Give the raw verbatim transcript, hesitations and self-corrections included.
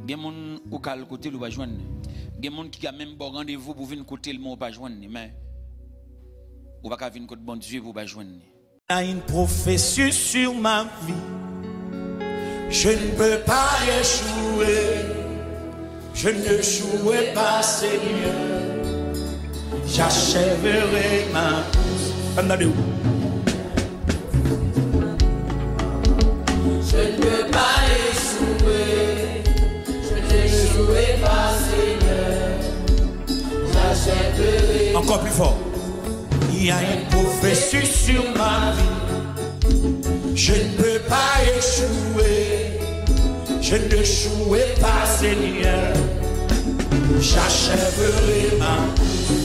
Gen moun ou ka al kote l ou pa jwenn li. Gen moun ki ka menm ba w randevou pou vin kote l men ou pa jwenn li. Men ou pa ka vin kot Bondye pou w pa jwenn li. Il y a une prophétie sur ma vie. Je ne peux pas échouer. Je ne jouerai pas, Seigneur. J'achèverai ma course. Ann tande w. Je ne peux pas échouer. Je ne jouerai pas, Seigneur. J'achèverai. Encore plus fort. Il y a une prophétie sur ma vie. Je ne peux pas échouer. Je ne jouerai pas, Seigneur. J'achèverai ma course.